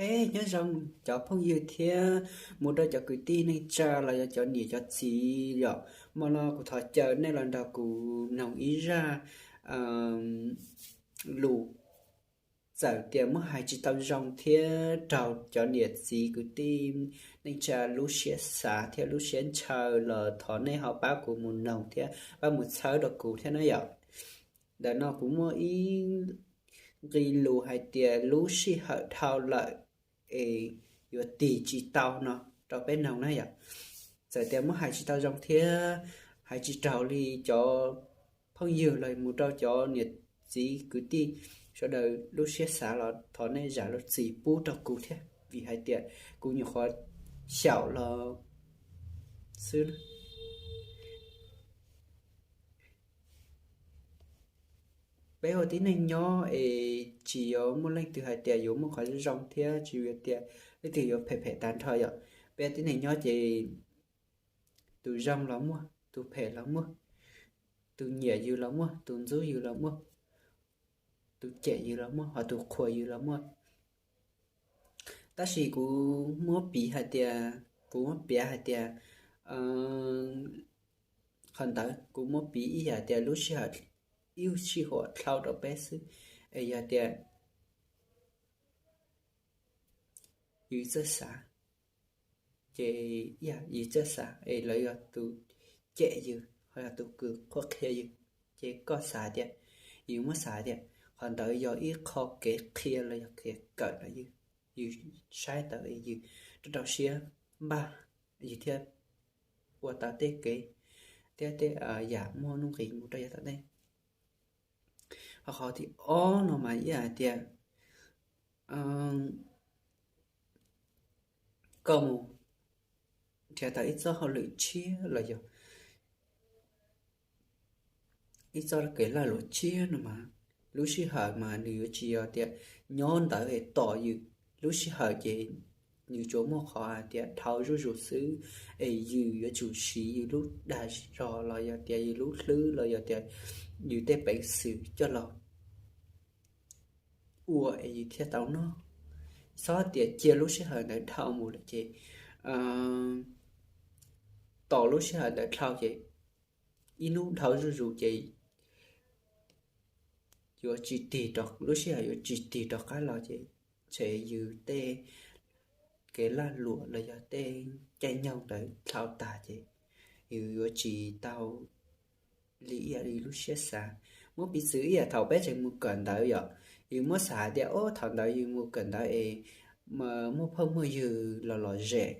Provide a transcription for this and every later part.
Nyob zoo cov phooj ywg thiab mus rau cov kwv tij neej tsa los yog cov niam cov txiv yom, hmo no kuv thov caw nej los nrog kuv noog ib zaj lus, txawm tias muab hais tsis tau zoo thiab raug cov niam txiv kwv tij neej tsa lub siab xav thiab lub siab ntshaw los thov nej ho pab kuv mus noog thiab pab mus txhawb rau kuv thiab na yom. Ntawm no kuv muaj ib nqe lus hais tias lub sij hawm dhau lawm es yuav tig tsis tau no rau peb noog na yom. Txawm tias muab hais tsis tau zoo thiab hais tsis raug li cov phooj ywg los mus rau cov niam txiv kwv tij sawv daws lub siab xav los thov nej zam lub txim pub rau kuv thiab, vim hais tias kuv nyuam qhuav xyaum los xwb. Peb ua tib neeg nyob es tsis yuav muaj leej twg hais tias yuav muaj qhov zoo thiab tsis yuav tias leej twg yuav phem phem tag nrho yom. Peb ua tib neeg nyob ces tus zoo los muaj, tus phem los muaj, tus nyiam yus los muaj, tus ntxub yus los muaj, tus cem yus los muaj, ho tus qhuas yus los muaj. Tab sis kuv muab piv hais tias, kuv muab piav hais tias qhov ntawd kuv muab piv ib yam tias lub sij hawm, ib sij huam dhau rau peb xwb, es yog tias yus txawj xav, ces yus txawj xav es lawv yog tus cem yus ho yog tus kws qhuab qhia yus, ces koj xav tias, yus muab xav tias qhov ntawd yog ib qho kev qhia los yog kev kawm rau yus, yus saib tau es yus rau rau siab npaj, yus thiaj ua tau tej kev thiab tej yam muaj nuj nqis mus rau yav tom ntej. Ho qhov thib ob no mas ib yam hais tias koj mus nrhiav tau ib txoj hauj lwm tshiab los yog ib txoj kev lag luam tshiab no mas, lub sij hawm mas nws yuav tsis yog tias nyob ntawd es tos yus, lub sij hawm ces nws tsuas muaj qhov hais tias dhau zuj zus xwb, es yus yuav tsum siv yus lub dag zog los yog tias yus lub hlwb los yog tias yus tej peev xwm coj los ua es yus thiaj tau noj. Txhob tias cia lub sij hawm ntawd dhau mus lawm ces tos lub sij hawm ntawd dhau ces ib hnub dhau zuj zus ces yuav tsis tig rov, lub sij hawm yuav tsis tig rov qab los ces ntshe yus tej kev lag luam los yog tej caij nyoog ntawd dhau tag ces yus yuav tsis tau li ib yam li lub siab xav. Muab piv txwv ib yam thaum peb tseem mus kawm ntawv yom, yus muab xav tias o thaum ntawd yus mus kawm ntawv es muaj phooj muaj ywg los lom zem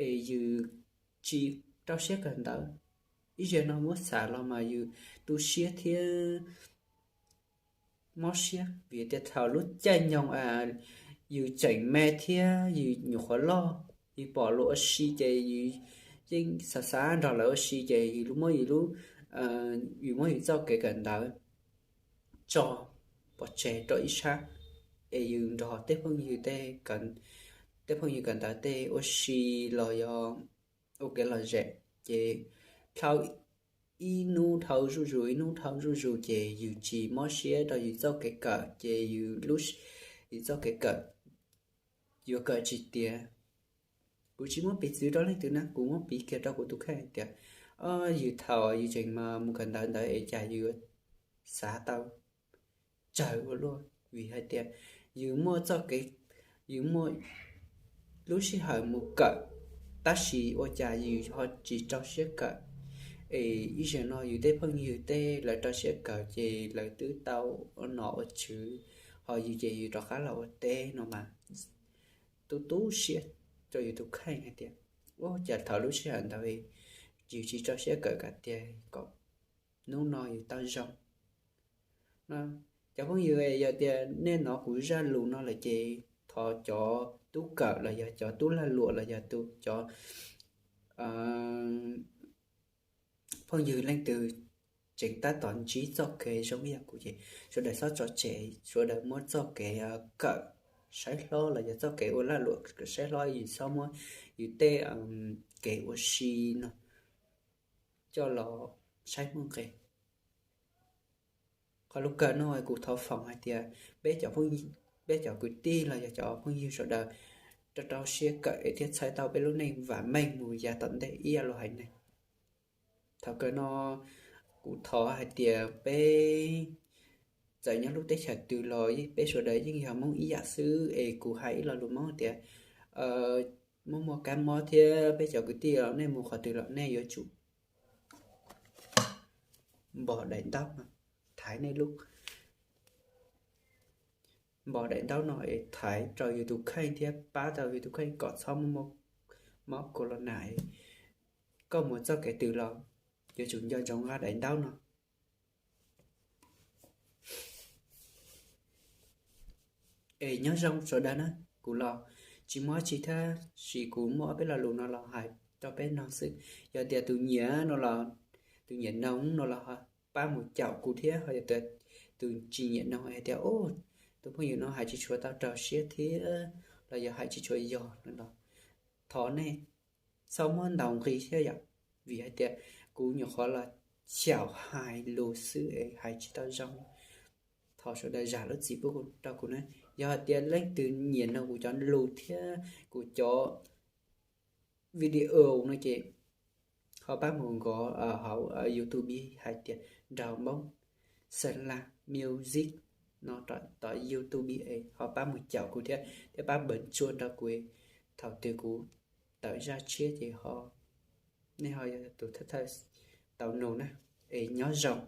es yus tsis rau siab kawm ntawv. Ib zaug no muab xav los mas yus tu siab thiab mob siab vim tias thaum lub caij nyoog yus tseem me thiab yus nyuam qhuav loj, yus pom luag ua si ces yus yeej xav xav nrog lawv ua si ces yus muab yus lub, yus muab yus txoj kev kawm ntawv tso pov tseg rau ib sab es yus nrog tej phooj ywg, tej phooj ywg kawm ntawv tej ua si los yog ua kev lom zem ces dhau ib hnub dhau zuj zus, ib hnub dhau zuj zus ces yus tsis mob siab rau yus txoj kev kawm ces yus, yus txoj kev kawm yuav kawm tsis tiav. Kuv tsis muab piv txwv rau leej twg na, kuv muab piv kiag rau kuv tus kheej hais tias yus thaum yus tseem mus kawm ntawv ntawd es cas yus yuav xav tau tsawg ua luaj vim hais tias yus muaj txoj kev, yus muaj lub sij hawm mus kawm, tab sis ua cas yus ho tsis rau siab kawm. Es ib zaug no yus tej phooj ywg tej lawv rau siab kawm ces lawv twb tau ua nom ua tswv, ho yus ces yus rov qab los ua teb no mas tu tu siab rau yus tus kheej hais tias ua cas thaum lub sij hawm ntawd yus tsis rau siab kawm kom tiag kom hnub no yus tau zoo. Cov phooj ywg, yog tias nej hnov kuv zaj lus no lawm ces thov cov tub kawm los yog cov tub lag luam los yog tus cov phooj ywg leej twg tseem tab tom ntsib txoj kev zoo ib yam kuv ces sawv daws txhob tso tseg, sawv daws muab txoj kev kawm saib hlob los yog txoj kev ua lag luam saib hlob, yus txhob muab yus tej kev ua si no coj los saib muaj nqis. Qhov lus kawg no kuv thov foom hais tias peb cov phooj ywg, peb cov kwv tij los yog cov phooj ywg sawv daws rau rau siab kawm es thiaj txhawb tau peb lub neej vam meej mus yav tom ntej ib yam li haiv neeg. Thaum kawg no kuv thov hais tias peb txawm nyob lub teb chaws twg los peb sawv daws yeej yog Hmoob ib yam xwb es kuv hais ib lo lus Hmoob tias muaj muaj kab mob thiab peb cov kwv tij los nej mus qhov twg los nej yuav tsum npog daim ntaub no, thaiv nej lub npog daim ntaub no es thaiv rau yus tus kheej thiab pab rau yus tus kheej kom txhob muaj mob corona. Koj mus txoj kev twg los yuav tsum nco ntsoov nqa daim ntaub no. Es nyob zoo sawv daws na, kuv los tsis muaj tsi thiab, sis kuv muaj ob peb lo lus no los hais rau peb noog xwb. Yog tias tus nyiam no los, tus nyiam noog no los pab mus caum kuv thiab, ho yog tias tus tsis nyiam noog hais tias tus phooj ywg no hais tsis tshua tau raug siab thiab los yog hais tsis tshua yog no los thov nej txhob muab ntaus nqi thiab yom, vim hais tias kuv nyuam qhuav los xyaum hais lus xwb es hais tsis tau zoo. Thov sawv daws zam lub txim pub rau kuv na. Yog hais tias leej twg nyiam noog kuv cov lus thiab kuv cov video no ces ho pab mus nkaus hauv YouTube hais tias Nraug Hmoob Xeem Las Music no, tom YouTube es ho pab mus caum kuv thiab, thiab pab npawv tsua nrog kuv. Thaum twg kuv tawm zaj tshiab ces ho, nej ho yog tus thawj thawj tau nug na. Es nyob zoo.